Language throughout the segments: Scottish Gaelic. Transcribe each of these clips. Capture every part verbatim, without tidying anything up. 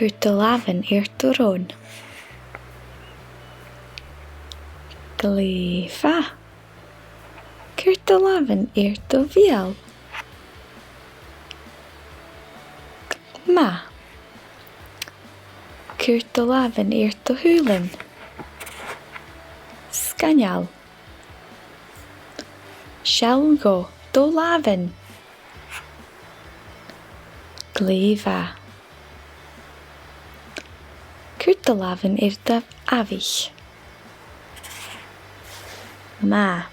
Cuir do làmhan air do shròn. Glè mhath. Cuir do làmhan air do bheul. Math. Cuir do làmhan air do shùilean. Sgoinneil. Seall dhomh do làmhan. Glè mhath. Cuir do làmhan air do amhaich. Math.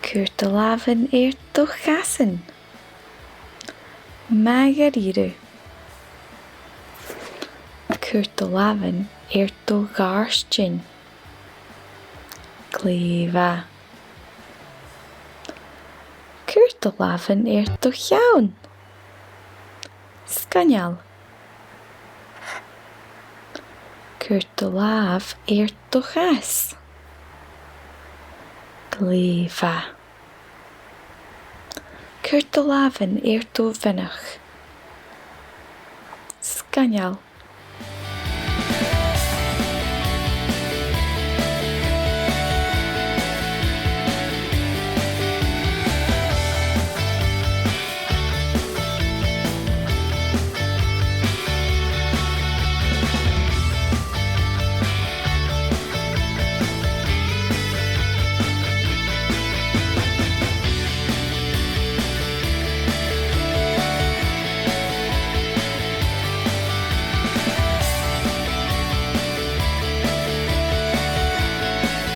Cuir do làmhan air do chasan. Math dha-rìribh. Cuir do làmhan air do ghàirdean. Glè mhath. Cuir do làmhan air do cheann. Sgoinneil. Cuir do làmh air do chas. Glè mhath. Cuir do làmhan air do mhullach. Sgoinneil.